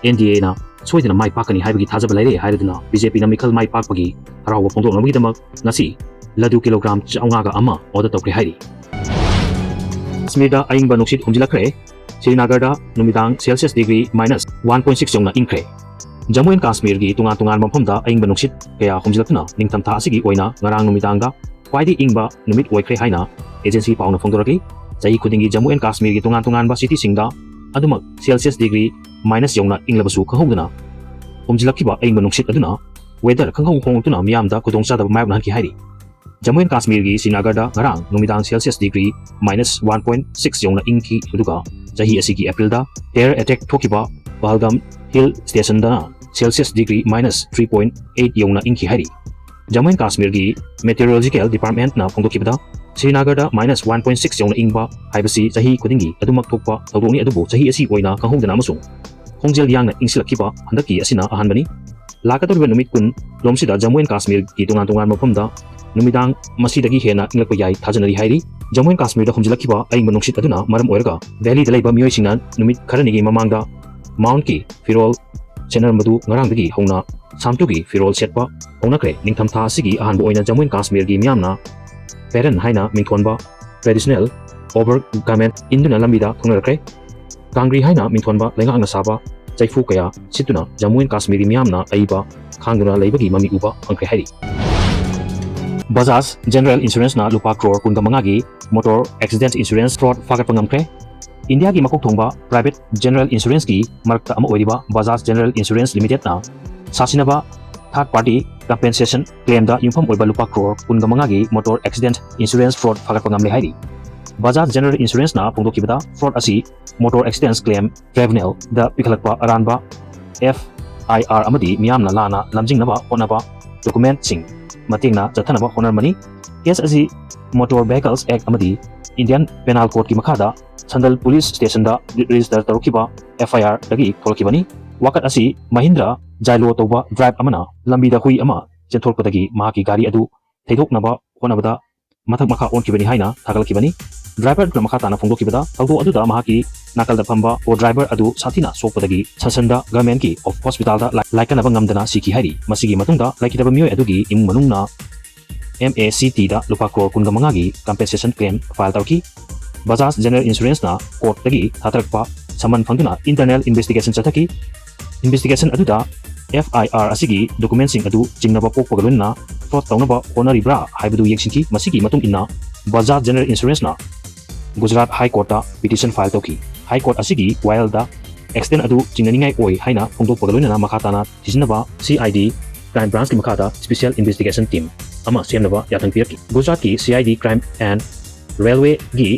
ꯑꯦꯟ ꯗꯤ ꯑꯦꯅ ꯁꯣꯏꯗꯅ ꯃꯥꯏ ꯄꯥꯛꯀꯅꯤ ꯍꯥꯏꯕꯒꯤ ꯊꯥꯖꯕ ꯂꯩꯔꯦ ꯍꯥꯏꯔꯗꯨꯅ ꯕꯤ ꯖꯦ ꯄꯤꯅ ꯃꯤꯈꯜ ꯃꯥꯏ ꯄꯥꯛꯄꯒꯤ ꯍꯔꯥꯎꯕ ꯐꯣꯡꯗꯣꯛꯅꯕꯒꯤꯗꯃꯛ ꯉꯁꯤ ꯂꯗꯨ ꯀꯤꯂꯣꯒ꯭ꯔꯥꯝ ꯆꯥꯝꯃꯉꯥꯒ ꯑꯃ ꯑꯣꯔꯗꯔ ꯇꯧꯈ꯭ꯔꯦ ꯍꯥꯏꯔꯤ꯫ ꯀꯥꯁꯃꯤꯔꯗ ꯑꯏꯪꯕ ꯅꯨꯡꯁꯤꯠ ꯍꯨꯝꯖꯤꯜꯂꯛꯈ꯭ꯔꯦ꯫ ꯁ꯭ꯔꯤꯅꯥꯒꯔꯗ ꯅꯨꯃꯤꯗꯥꯡ Celsius degree minus one point six ꯌꯧꯅ ꯏꯪꯈ꯭ꯔꯦ꯫ ꯖꯝꯃꯨ ꯑꯦꯟ ꯀꯥꯁꯃꯤꯔꯒꯤ ꯇꯣꯉꯥꯟ ꯇꯣꯉꯥꯟꯕ ꯃꯐꯝꯗ ꯑꯏꯪꯕ ꯅꯨꯡꯁꯤꯠ ꯀꯌꯥ ꯍꯨꯝꯖꯤꯜꯂꯛꯇꯨꯅ ꯅꯤꯡꯊꯝꯊꯥ ꯑꯁꯤꯒꯤ ꯑꯣꯏꯅ ꯉꯔꯥꯡ ꯅꯨꯃꯤꯗꯥꯡꯗ ꯈ꯭ꯋꯥꯏꯗꯒꯤ ꯏꯪꯕ ꯅꯨꯃꯤꯠ ꯑꯣꯏꯈ꯭ꯔꯦ ꯍꯥꯏꯅ ꯑꯦꯖꯦꯟꯁꯤ ꯄꯥꯎꯅ ꯐꯣꯡꯗꯣꯔꯛꯂꯤ꯫ ꯆꯍꯤ ꯈꯨꯗꯤꯡꯒꯤ ꯖꯝꯃꯨ ꯑꯦꯟ ꯀꯥꯁꯃꯤꯔꯒꯤ ꯇꯣꯉꯥꯟ ꯇꯣꯉꯥꯟꯕ ꯁꯤꯇꯤꯁꯤꯡꯗ ꯑꯗꯨꯃꯛ ꯁꯦꯜꯁꯤꯌꯁ ꯗꯤꯒ꯭ꯔꯤ ꯃꯥꯏꯅꯁ ꯌꯧꯅ ꯏꯪꯂꯕꯁꯨ ꯈꯪꯍꯧꯗꯅ ꯍꯨꯝꯖꯤꯜꯂꯛꯈꯤꯕ ꯑꯏꯪꯕ ꯅꯨꯡꯁꯤꯠ ꯑꯗꯨꯅ ꯋꯦꯗꯔ ꯈꯪꯍꯧ ꯍꯣꯡꯂꯛꯇꯨꯅ ꯃꯤꯌꯥꯝꯗ ꯈꯨꯗꯣꯡꯆꯥꯗꯕ ꯃꯥꯌꯣꯛꯅꯍꯟꯈꯤ ꯍꯥꯏꯔꯤ꯫ ꯖꯝꯃꯨ ꯑꯦꯟ ꯀꯥꯁꯃꯤꯔꯒꯤ ꯁ꯭ꯔꯤꯅꯥꯒꯔꯗ ꯉꯔꯥꯡ ꯅꯨꯃꯤꯗꯥꯡ Celsius degree minus one point six ꯌꯧꯅ ꯏꯪꯈꯤ, ꯑꯗꯨꯒ ꯆꯍꯤ ꯑꯁꯤꯒꯤ ꯑꯦꯄ꯭ꯔꯤꯜꯗ ꯇꯦꯔꯔ ꯑꯦꯇꯦꯛ ꯊꯣꯛꯈꯤꯕ ꯄꯍꯜꯒꯥꯝ ꯍꯤꯜ ꯁ꯭ꯇꯦꯁꯟꯗꯅ Celsius degree minus three point eight ꯌꯧꯅ ꯏꯪꯈꯤ ꯍꯥꯏꯔꯤ꯫ ꯖꯝꯃꯨ ꯑꯦꯟ ꯀꯥꯁꯃꯤꯔꯒꯤ ꯃꯦꯇꯤꯑꯣꯔꯣꯂꯣꯖꯤꯀꯦꯜ ꯗꯤꯄꯥꯔꯠꯃꯦꯟꯠꯅ ꯐꯣꯡꯗꯣꯛꯈꯤꯕꯗ, ꯁ꯭ꯔꯤꯅꯥꯒꯔꯗ ꯃꯥꯏꯅꯁ ꯋꯥꯟ ꯄꯣꯏꯟ ꯁꯤꯛꯁ ꯌꯧꯅ ꯏꯪꯕ ꯍꯥꯏꯕꯁꯤ ꯆꯍꯤ ꯈꯨꯗꯤꯡꯒꯤ ꯑꯗꯨꯃꯛ ꯊꯣꯛꯄ ꯊꯧꯗꯣꯛꯅꯤ, ꯑꯗꯨꯕꯨ ꯆꯍꯤ ꯑꯁꯤ ꯑꯣꯏꯅ ꯈꯪꯍꯧꯗꯅ ꯑꯃꯁꯨꯡ ꯈꯣꯡꯖꯦꯜ ꯌꯥꯡꯅ ꯏꯪꯁꯤꯜꯂꯛꯈꯤꯕ ꯍꯟꯗꯛꯀꯤ ꯑꯁꯤꯅ ꯑꯍꯥꯟꯕꯅꯤ꯫ ꯂꯥꯛꯀꯗꯧꯔꯤꯕ ꯅꯨꯃꯤꯠ ꯀꯨꯟ ꯂꯣꯝꯁꯤꯗ ꯖꯝꯃꯨ ꯑꯦꯟ ꯀꯥꯁꯃꯤꯔꯒꯤ ꯇꯣꯉꯥꯟ ꯇꯣꯉꯥꯟꯕ ꯃꯐꯝꯗ ꯅꯨꯃꯤꯗꯥꯡ ꯃꯁꯤꯗꯒꯤ ꯍꯦꯟꯅ ꯏꯪꯂꯛꯄ ꯌꯥꯏ ꯊꯥꯖꯅꯔꯤ ꯍꯥꯏꯔꯤ꯫ ꯖꯝꯃꯨ ꯑꯦꯟ ꯀꯥꯁꯃꯤꯔꯗ ꯍꯨꯝꯖꯤꯜꯂꯛꯈꯤꯕ ꯑꯏꯪꯕ ꯅꯨꯡꯁꯤꯠ ꯑꯗꯨꯅ ꯃꯔꯝ ꯑꯣꯏꯔꯒ ꯚꯦꯂꯤꯗ ꯂꯩꯕ ꯃꯤꯑꯣꯏꯁꯤꯡꯅ ꯅꯨꯃꯤꯠ ꯈꯔꯅꯤꯒꯤ ꯃꯃꯥꯡꯗ ꯃꯥꯎꯟꯠꯀꯤ ꯐꯤꯔꯣꯜ ꯁꯦꯠꯅꯔꯝꯕꯗꯨ ꯉꯔꯥꯡꯗꯒꯤ ꯍꯧꯅ ꯁꯥꯝꯇꯨꯒꯤ ꯐꯤꯔꯣꯜ ꯁꯦꯠꯄ ꯍꯧꯅꯈ꯭ꯔꯦ꯫ ꯅꯤꯡꯊꯝꯊꯥ ꯑꯁꯤꯒꯤ ꯑꯍꯥꯟꯕ ꯑꯣꯏꯅ ꯖꯝꯃꯨ ꯑꯦꯟ ꯀꯥꯁꯃꯤꯔꯒꯤ ꯃꯤꯌꯥꯝꯅ ꯄꯦꯔꯟ ꯍꯥꯏꯅ ꯃꯤꯡꯊꯣꯟꯕ ꯇ꯭ꯔꯦꯗꯤꯁꯅꯦꯜ ꯑꯣꯚꯔ ꯒꯥꯔꯃꯦꯟꯠ ꯏꯟꯗꯨꯅ ꯂꯝꯕꯤꯗ ꯊꯣꯛꯅꯔꯛꯈ꯭ꯔꯦ꯫ ꯀꯥꯡꯒ꯭ꯔꯤ ꯍꯥꯏꯅ ꯃꯤꯡꯊꯣꯟꯕ ꯂꯩꯉꯥꯛꯅ ꯁꯥꯕ ꯆꯩꯐꯨ ꯀꯌꯥ ꯁꯤꯠꯇꯨꯅ ꯖꯝꯃꯨ ꯑꯦꯟ ꯀꯥꯁꯃꯤꯔꯒꯤ ꯃꯤꯌꯥꯝꯅ ꯑꯏꯕ ꯈꯥꯡꯗꯨꯅ ꯂꯩꯕꯒꯤ ꯃꯃꯤ ꯎꯕ ꯐꯪꯈ꯭ꯔꯦ ꯍꯥꯏꯔꯤ꯫ ꯕꯖꯥꯖ ꯖꯦꯅꯔꯦꯜ ꯏꯟꯁꯨꯔꯦꯟꯁꯅ ꯂꯨꯄꯥ ꯀ꯭ꯔꯣꯔ ꯀꯨꯟꯒ ꯃꯉꯥꯒꯤ ꯃꯣꯇꯣꯔ ꯑꯦꯛꯁꯤꯗꯦꯟꯠ ꯏꯟꯁꯨꯔꯦꯟꯁ ꯐ꯭ꯔꯣꯗ ꯐꯥꯒꯠꯄ ꯉꯝꯈ꯭ꯔꯦ꯫ ꯏꯟꯗꯤꯌꯥꯒꯤ ꯃꯀꯣꯛ ꯊꯣꯡꯕ ꯄ꯭ꯔꯥꯏꯚꯦꯠ ꯖꯦꯅꯔꯦꯜ ꯏꯟꯁꯨꯔꯦꯟꯁꯀꯤ ꯃꯔꯛꯇ ꯑꯃ ꯑꯣꯏꯔꯤꯕ ꯕꯖꯥꯖ ꯖꯦꯅꯔꯦꯜ ꯏꯟꯁꯨꯔꯦꯟꯁ ꯂꯤꯃꯤꯇꯦꯗꯅ ꯁꯥꯁꯤꯟꯅꯕ ꯊꯥꯔꯗ ꯄꯥꯔꯇꯤ ꯀꯝꯄꯦꯟꯁꯦꯁꯟ ꯀ꯭ꯂꯦꯝꯗ ꯌꯨꯝꯐꯝ ꯑꯣꯏꯕ ꯂꯨꯄꯥ ꯀ꯭ꯔꯣꯔ ꯀꯨꯟꯒ ꯃꯉꯥꯒꯤ ꯃꯣꯇꯣꯔ ꯑꯦꯛꯁꯤꯗꯦꯟꯠ ꯏꯟꯁꯨꯔꯦꯟꯁ ꯐ꯭ꯔꯣꯗ ꯐꯥꯒꯠꯄ ꯉꯝꯂꯦ ꯍꯥꯏꯔꯤ꯫ ꯕꯖꯥꯖ ꯖꯦꯅꯔꯦꯜ ꯏꯟꯁꯨꯔꯦꯟꯁꯅ ꯐꯣꯡꯗꯣꯛꯈꯤꯕꯗ, ꯐ꯭ꯔꯣꯗ ꯑꯁꯤ ꯃꯣꯇꯣꯔ ꯑꯦꯛꯁꯤꯗꯦꯟꯠ ꯀ꯭ꯂꯦꯝ ꯇ꯭ꯔꯥꯏꯕꯨꯅꯦꯜꯗ ꯄꯤꯈꯠꯂꯛꯄ ꯑꯔꯥꯟꯕ ꯑꯦꯐ ꯑꯥꯏ ꯑꯥꯔ ꯑꯃꯗꯤ ꯃꯤꯌꯥꯝꯅ ꯂꯥꯟꯅ ꯂꯝꯖꯤꯡꯅꯕ ꯍꯣꯠꯅꯕ ꯗꯣꯀꯨꯃꯦꯟꯠꯁꯤꯡ ꯃꯇꯦꯡꯅ ꯆꯠꯊꯅꯕ ꯍꯣꯠꯅꯔꯝꯕꯅꯤ꯫ ꯀꯦꯁ ꯑꯁꯤ ꯃꯣꯇꯣꯔ ꯚꯦꯍꯤꯀꯜꯁ ꯑꯦꯛ ꯑꯃꯗꯤ ꯏꯟꯗꯤꯌꯟ ꯄꯦꯅꯥꯜ ꯀꯣꯗꯀꯤ ꯃꯈꯥꯗ ꯁꯟꯗꯜ ꯄꯨꯂꯤꯁ ꯁ꯭ꯇꯦꯁꯟꯗ ꯔꯦꯖꯤꯁꯇꯔ ꯇꯧꯔꯛꯈꯤꯕ ꯑꯦꯐ ꯑꯥꯏ ꯑꯥꯔꯗꯒꯤ ꯊꯣꯛꯂꯛꯈꯤꯕꯅꯤ꯫ ꯋꯥꯀꯠ ꯑꯁꯤ ꯃꯍꯤꯟꯗ꯭ꯔ ꯖꯥꯏꯂꯣ ꯇꯧꯕ ꯗ꯭ꯔꯥꯏꯚ ꯑꯃꯅ ꯂꯝꯕꯤꯗ ꯍꯨꯏ ꯑꯃ ꯆꯦꯟꯊꯣꯔꯛꯄꯗꯒꯤ ꯃꯍꯥꯛꯀꯤ ꯒꯥꯔꯤ ꯑꯗꯨ ꯊꯩꯗꯣꯛꯅꯕ ꯍꯣꯠꯅꯕꯗ ꯃꯊꯛ ꯃꯈꯥ ꯑꯣꯟꯈꯤꯕꯅꯤ ꯍꯥꯏꯅ ꯊꯥꯒꯠꯂꯛꯈꯤꯕꯅꯤ꯫ ꯗ꯭ꯔꯥꯏꯚꯔꯗꯨꯅ ꯃꯈꯥ ꯇꯥꯅ ꯐꯣꯡꯗꯣꯛꯈꯤꯕꯗ, ꯊꯧꯗꯣꯛ ꯑꯗꯨꯗ ꯃꯍꯥꯛꯀꯤ ꯅꯥꯀꯜꯗ ꯐꯝꯕ ꯀꯣ ꯗ꯭ꯔꯥꯏꯚꯔ ꯑꯗꯨ ꯁꯥꯊꯤꯅ ꯁꯣꯛꯄꯗꯒꯤ ꯁꯟꯁꯟꯗ ꯒꯚꯔꯟꯃꯦꯟꯠꯀꯤ ꯑꯣꯐ ꯍꯣꯁꯄꯤꯇꯥꯜꯗ ꯂꯥꯏ-, ꯂꯥꯏꯀꯠꯅꯕ ꯉꯝꯗꯅ ꯁꯤꯈꯤ ꯍꯥꯏꯔꯤ꯫ ꯃꯁꯤꯒꯤ ꯃꯇꯨꯡꯗ ꯂꯩꯈꯤꯗꯕ ꯃꯤꯑꯣꯏ ꯑꯗꯨꯒꯤ ꯏꯃꯨꯡ ꯃꯅꯨꯡꯅ ꯑꯦꯝ ꯑꯦ ꯁꯤ ꯇꯤꯗ ꯂꯨꯄꯥ ꯀ꯭ꯔꯣꯔ ꯀꯨꯟꯒ ꯃꯉꯥꯒꯤ ꯀꯝꯄꯦꯟꯁꯦꯁꯟ ꯀ꯭ꯂꯦꯝ ꯐꯥꯏꯜ ꯇꯧꯈꯤ꯫ ꯕꯖꯥꯖ ꯖꯦꯅꯔꯦꯜ ꯏꯟꯁꯨꯔꯦꯟꯁꯅ ꯀꯣꯔꯠꯇꯒꯤ ꯊꯥꯊꯔꯛꯄ ꯁꯃꯟ ꯐꯪꯗꯨꯅ ꯏꯟꯇꯔꯅꯦꯜ ꯏꯟꯚꯦꯁꯇꯤꯒꯦꯁꯟ ꯆꯠꯊꯈꯤ꯫ ꯏꯟꯚꯦꯁꯇꯤꯒꯦꯁꯟ ꯑꯗꯨꯗ ꯑꯦꯐ ꯑꯥꯏ ꯑꯥꯔ ꯑꯁꯤꯒꯤ ꯗꯣꯀꯨꯃꯦꯟꯁꯤꯡ ꯑꯗꯨ ꯆꯤꯡꯅꯕ ꯄꯣꯛꯄꯒ ꯂꯣꯏꯅꯅ ꯐ꯭ꯔꯣꯗ ꯇꯧꯅꯕ ꯍꯣꯠꯅꯔꯤꯕ꯭ꯔꯥ ꯍꯥꯏꯕꯗꯨ ꯌꯦꯡꯁꯤꯟꯈꯤ꯫ ꯃꯁꯤꯒꯤ ꯃꯇꯨꯡ ꯏꯟꯅ ꯕꯖꯥꯖ ꯖꯦꯅꯔꯦꯜ ꯏꯟꯁꯨꯔꯦꯟꯁꯅ ꯒꯨꯖꯔꯥꯠ ꯍꯥꯏ ꯀꯣꯔꯠꯇ ꯄꯤꯇꯤꯁꯟ ꯐꯥꯏꯜ ꯇꯧꯈꯤ꯫ ꯍꯥꯏ ꯀꯣꯔꯠ ꯑꯁꯤꯒꯤ ꯋꯥꯌꯦꯜꯗ ꯑꯦꯛꯁꯤꯗꯦꯟ ꯑꯗꯨ ꯆꯤꯡꯅꯅꯤꯡꯉꯥꯏ ꯑꯣꯏ ꯍꯥꯏꯅ ꯐꯣꯡꯗꯣꯛꯄꯒ ꯂꯣꯏꯅꯅ ꯃꯈꯥ ꯇꯥꯅ ꯊꯤꯖꯤꯟꯅꯕ ꯁꯤ ꯑꯥꯏ ꯗꯤ ꯀ꯭ꯔꯥꯏꯝ ꯕ꯭ꯔꯥꯟꯁꯀꯤ ꯃꯈꯥꯗ ꯁ꯭ꯄꯦꯁꯤꯌꯦꯜ ꯏꯟꯚꯦꯁꯇꯤꯒꯦꯁꯟ ꯇꯤꯝ ꯑꯃ ꯁꯦꯝꯅꯕ ꯌꯥꯊꯪ ꯄꯤꯔꯛꯈꯤ꯫ ꯒꯨꯖꯔꯥꯠꯀꯤ C I D crime and ꯔꯦꯜꯋꯦꯒꯤ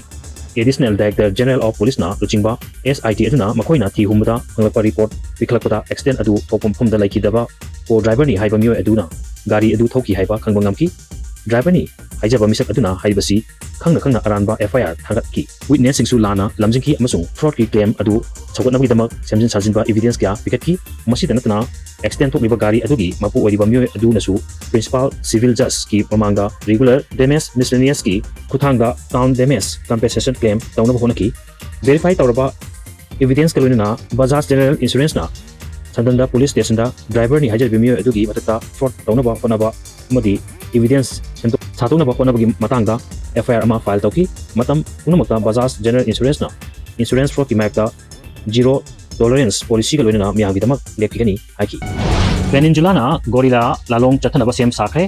ꯑꯦꯗꯤꯁꯅꯦꯜ ꯗꯥꯏꯔꯦꯛꯇꯔ ꯖꯦꯅꯔꯦꯜ ꯑꯣꯐ ꯄꯨꯂꯤꯁꯅ ꯂꯨꯆꯤꯡꯕ ꯑꯦꯁ ꯑꯥꯏ ꯇꯤ ꯑꯗꯨꯅ ꯃꯈꯣꯏꯅ ꯊꯤ ꯍꯨꯝꯕꯗ ꯐꯪꯂꯛꯄ ꯔꯤꯄꯣꯔꯠ ꯄꯤꯈꯠꯂꯛꯄꯗ ꯑꯦꯛꯁꯤꯗꯦꯟ ꯑꯗꯨ ꯊꯣꯛꯄ ꯃꯐꯝꯗ ꯂꯩꯈꯤꯗꯕ ꯀꯣ ꯗ꯭ꯔꯥꯏꯚꯔꯅꯤ ꯍꯥꯏꯕ ꯃꯤꯑꯣꯏ ꯑꯗꯨꯅ ꯒꯥꯔꯤ ꯑꯗꯨ ꯊꯧꯈꯤ ꯍꯥꯏꯕ ꯈꯪꯕ ꯉꯝꯈꯤ꯫ ꯗ꯭ꯔꯥꯏꯚꯔꯅꯤ ꯍꯥꯏꯖꯕ ꯃꯤꯁꯛ ꯑꯗꯨꯅ ꯍꯥꯏꯔꯤꯕꯁꯤ ꯈꯪꯅ ꯈꯪꯅ ꯑꯔꯥꯟꯕ ꯑꯦꯐ ꯑꯥꯏ ꯑꯥꯔ ꯊꯥꯡꯒꯠꯈꯤ꯫ ꯋꯤꯠꯅꯦꯁꯁꯤꯡꯁꯨ ꯂꯥꯟꯅ ꯂꯝꯖꯤꯡꯈꯤ ꯑꯃꯁꯨꯡ ꯐ꯭ꯔꯣꯗꯀꯤ ꯀ꯭ꯂꯦꯝ ꯑꯗꯨ ꯁꯧꯒꯠꯅꯕꯒꯤꯗꯃꯛ ꯁꯦꯝꯖꯤꯟ ꯁꯥꯖꯤꯟꯕ ꯏꯚꯤꯗꯦꯟꯁ ꯀꯌꯥ ꯄꯤꯈꯠꯈꯤ꯫ ꯃꯁꯤꯗ ꯅꯠꯇꯅ, ꯑꯦꯛꯁꯤꯗꯦꯟ ꯊꯣꯛꯂꯤꯕ ꯒꯥꯔꯤ ꯑꯗꯨꯒꯤ ꯃꯄꯨ ꯑꯣꯏꯔꯤꯕ ꯃꯤꯑꯣꯏ ꯑꯗꯨꯅꯁꯨ ꯄ꯭ꯔꯤꯟꯁꯤꯄꯥꯜ ꯁꯤꯚꯤꯜ ꯖꯖꯀꯤ ꯃꯃꯥꯡꯗ ꯔꯤꯒꯨꯂꯔ ꯗꯦꯃꯦꯖ ꯃꯤꯁꯂꯦꯅꯤꯌꯁꯀꯤ ꯈꯨꯠꯊꯥꯡꯗ ꯇꯥꯎꯟ ꯗꯦꯃꯦꯖ ꯀꯝꯄꯦꯟꯁꯦꯁꯟ ꯀ꯭ꯂꯦꯝ ꯇꯧꯅꯕ ꯍꯣꯠꯅꯈꯤ꯫ ꯚꯦꯔꯤꯐꯥꯏ ꯇꯧꯔꯕ ꯏꯚꯤꯗꯦꯟꯁꯀ ꯂꯣꯏꯅꯅ ꯕꯖꯥꯖ ꯖꯦꯅꯔꯦꯜ ꯏꯟꯁꯨꯔꯦꯟꯁꯅ ꯁꯟꯗꯟꯗ ꯄꯨꯂꯤꯁ ꯁ꯭ꯇꯦꯁꯟꯗ ꯗ꯭ꯔꯥꯏꯚꯔꯅꯤ ꯍꯥꯏꯖꯔꯤꯕ ꯃꯤꯑꯣꯏ ꯑꯗꯨꯒꯤ ꯃꯊꯛꯇ ꯐ꯭ꯔꯣꯗ ꯇꯧꯅꯕ ꯍꯣꯠꯅꯕ ꯑꯃꯗꯤ ꯏꯚꯤꯗꯦꯟꯁ ꯁꯦꯝꯗꯣꯛ ꯁꯥꯗꯣꯛꯅꯕ ꯍꯣꯠꯅꯕꯒꯤ ꯃꯇꯥꯡꯗ ꯑꯦꯐ ꯑꯥꯏ ꯑꯥꯔ ꯑꯃ ꯐꯥꯏꯜ ꯇꯧꯈꯤ꯫ ꯃꯇꯝ ꯄꯨꯝꯅꯃꯛꯇ ꯕꯖꯥꯖ ꯖꯦꯅꯔꯦꯜ ꯏꯟꯁꯨꯔꯦꯟꯁꯅ ꯏꯟꯁꯨꯔꯦꯟꯁ ꯐ꯭ꯔꯣꯗꯀꯤ ꯃꯥꯌꯣꯛꯇ ꯖꯤꯔꯣ ꯇꯣꯂꯔꯦꯟꯁ ꯄꯣꯂꯤꯁꯤꯒ ꯂꯣꯏꯅꯅ ꯃꯤꯌꯥꯝꯒꯤꯗꯃꯛ ꯂꯦꯞꯈꯤꯒꯅꯤ ꯍꯥꯏꯈꯤ꯫ ꯚꯦꯅꯦꯖꯨꯂꯥꯅ ꯒꯣꯔꯤꯂꯥ ꯂꯥꯂꯣꯡ ꯆꯠꯊꯅꯕ ꯁꯦꯝ ꯁꯥꯈ꯭ꯔꯦ꯫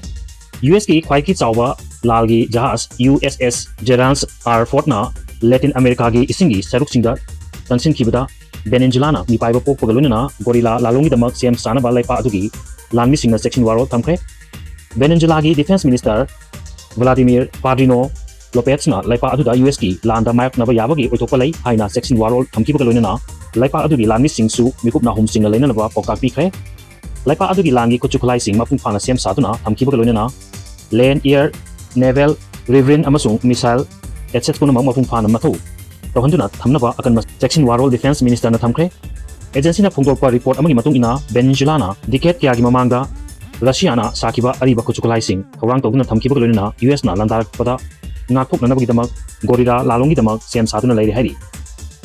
ꯌꯨ ꯑꯦꯁꯀꯤ ꯈ꯭ꯋꯥꯏꯗꯒꯤ ꯆꯥꯎꯕ ꯂꯥꯜꯒꯤ ꯖꯍꯥꯖ ꯌꯨ ꯑꯦꯁ ꯑꯦꯁ ꯖꯦꯔꯥꯜꯗ ꯑꯥꯔ ꯐꯣꯔꯗꯅ ꯂꯦꯇꯤꯟ ꯑꯃꯦꯔꯤꯀꯥꯒꯤ ꯏꯁꯤꯡꯒꯤ ꯁꯔꯨꯛꯁꯤꯡꯗ ꯆꯪꯁꯤꯟꯈꯤꯕꯗ ꯚꯦꯅꯦꯖꯨꯂꯥꯅ ꯃꯤꯄꯥꯏꯕ ꯄꯣꯛꯄꯒ ꯂꯣꯏꯅꯅ ꯒꯣꯔꯤꯂꯥ ꯂꯥꯂꯣꯡꯒꯤꯗꯃꯛ ꯁꯦꯝ ꯁꯥꯅꯕ ꯂꯩꯄꯥꯛ ꯑꯗꯨꯒꯤ ꯂꯥꯟꯃꯤꯁꯤꯡꯅ ꯆꯦꯛꯁꯤꯟ ꯋꯥꯔꯣꯜ ꯊꯝꯈ꯭ꯔꯦ꯫ ꯚꯦꯅꯦꯖꯨꯂꯥꯒꯤ ꯗꯤꯐꯦꯟꯁ ꯃꯤꯅꯤꯁꯇꯔ ꯚ꯭ꯂꯥꯗꯤꯃꯤꯔ ꯄꯥꯗ꯭ꯔꯤꯅꯣ ꯂꯣꯄꯦꯠꯁꯅ ꯂꯩꯄꯥꯛ ꯑꯗꯨꯗ ꯌꯨ ꯑꯦꯁꯀꯤ ꯂꯥꯟꯗ ꯃꯥꯌꯣꯛꯅꯕ ꯌꯥꯕꯒꯤ ꯑꯣꯏꯊꯣꯛꯄ ꯂꯩ ꯍꯥꯏꯅ ꯆꯦꯛꯁꯤꯟ ꯋꯥꯔꯣꯜ ꯊꯝꯈꯤꯕꯒ ꯂꯣꯏꯅꯅ ꯂꯩꯄꯥꯛ ꯑꯗꯨꯒꯤ ꯂꯥꯟꯃꯤꯁꯤꯡꯁꯨ ꯃꯤꯀꯨꯞ ꯅꯥꯍꯨꯝꯁꯤꯡꯅ ꯂꯩꯅꯅꯕ ꯄꯥꯎꯇꯥꯛ ꯄꯤꯈ꯭ꯔꯦ꯫ ꯂꯩꯄꯥꯛ ꯑꯗꯨꯒꯤ ꯂꯥꯟꯒꯤ ꯈꯨꯠꯁꯨ ꯈꯨꯠꯂꯥꯏꯁꯤꯡ ꯃꯄꯨꯡ ꯐꯥꯅ ꯁꯦꯝ ꯁꯥꯗꯨꯅ ꯊꯝꯈꯤꯕꯒ ꯂꯣꯏꯅꯅ land, air, naval, riverine ꯑꯃꯁꯨꯡ missile assets ꯄꯨꯝꯅꯃꯛ ꯃꯄꯨꯡ ꯐꯥꯅ ꯃꯊꯧ ꯇꯧꯍꯟꯗꯨꯅ ꯊꯝꯅꯕ ꯑꯀꯟꯕ ꯆꯦꯛꯁꯤꯟ ꯋꯥꯔꯣꯜ ꯗꯤꯐꯦꯟꯁ ꯃꯤꯅꯤꯁꯇꯔꯅ ꯊꯝꯈ꯭ꯔꯦ꯫ ꯑꯦꯖꯦꯟꯁꯤꯅ ꯐꯣꯡꯗꯣꯛꯄ ꯔꯤꯄꯣꯔꯠ ꯑꯃꯒꯤ ꯃꯇꯨꯡ ꯏꯟꯅ, ꯚꯦꯅꯦꯖꯨꯂꯥꯅ ꯗꯤꯀꯦꯠ ꯀꯌꯥꯒꯤ ꯃꯃꯥꯡꯗ ꯔꯁꯤꯌꯥꯅ ꯁꯥꯈꯤꯕ ꯑꯔꯤꯕ ꯈꯨꯠꯁꯨ ꯈꯨꯠꯂꯥꯏꯁꯤꯡ ꯊꯧꯔꯥꯡ ꯇꯧꯗꯨꯅ ꯊꯝꯈꯤꯕꯒ ꯂꯣꯏꯅꯅ ꯌꯨ ꯑꯦꯁꯅ ꯂꯥꯟꯗꯥꯔꯛꯄꯗ ꯉꯥꯛꯊꯣꯛꯅꯅꯕꯒꯤꯗꯃꯛ ꯒꯣꯔꯤꯂꯥ ꯂꯥꯂꯣꯡꯒꯤꯗꯃꯛ ꯁꯦꯝ ꯁꯥꯗꯨꯅ ꯂꯩꯔꯦ ꯍꯥꯏꯔꯤ꯫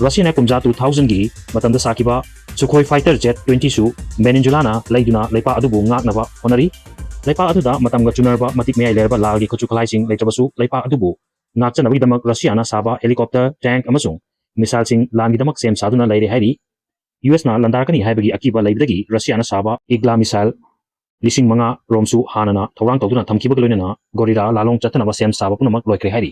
ꯔꯁꯤꯌꯥꯅ ꯀꯨꯝꯖꯥ two thousand ꯒꯤ ꯃꯇꯝꯗ ꯁꯥꯈꯤꯕ Sukhoi fighter jet twenty ꯁꯨ Venezuela ꯅ ꯂꯩꯗꯨꯅ ꯂꯩꯄꯥꯛ ꯑꯗꯨꯕꯨ ꯉꯥꯛꯅꯕ ꯍꯣꯠꯅꯔꯤ꯫ ꯂꯩꯄꯥꯛ ꯑꯗꯨꯗ ꯃꯇꯝꯒ ꯆꯨꯅꯔꯕ ꯃꯇꯤꯛ ꯃꯌꯥꯏ ꯂꯩꯔꯕ ꯂꯥꯜꯒꯤ ꯈꯨꯠꯁꯨ ꯈꯨꯠꯂꯥꯏꯁꯤꯡ ꯂꯩꯇ꯭ꯔꯕꯁꯨ, ꯂꯩꯄꯥꯛ ꯑꯗꯨꯕꯨ ꯉꯥꯛꯆꯅꯕꯒꯤꯗꯃꯛ ꯔꯁꯤꯌꯥꯅ ꯁꯥꯕ helicopter, tank ꯑꯃꯁꯨꯡ missile ꯁꯤꯡ ꯂꯥꯟꯒꯤꯗꯃꯛ ꯁꯦꯝ ꯁꯥꯗꯨꯅ ꯂꯩꯔꯦ ꯍꯥꯏꯔꯤ꯫ ꯌꯨ ꯑꯦꯁꯅ ꯂꯥꯟꯗꯥꯔꯛꯀꯅꯤ ꯍꯥꯏꯕꯒꯤ ꯑꯀꯤꯕ ꯂꯩꯕꯗꯒꯤ ꯔꯁꯤꯌꯥꯅ ꯁꯥꯕ Igla missile ꯂꯤꯁꯤꯡ ꯃꯉꯥ ꯔꯣꯝꯁꯨ ꯍꯥꯟꯅꯅ ꯊꯧꯔꯥꯡ ꯇꯧꯗꯨꯅ ꯊꯝꯈꯤꯕꯒ ꯂꯣꯏꯅꯅ ꯒꯣꯔꯤꯔꯥ ꯂꯥꯂꯣꯡ ꯆꯠꯊꯅꯕ ꯁꯦꯝ ꯁꯥꯕ ꯄꯨꯝꯅꯃꯛ ꯂꯣꯏꯈ꯭ꯔꯦ ꯍꯥꯏꯔꯤ꯫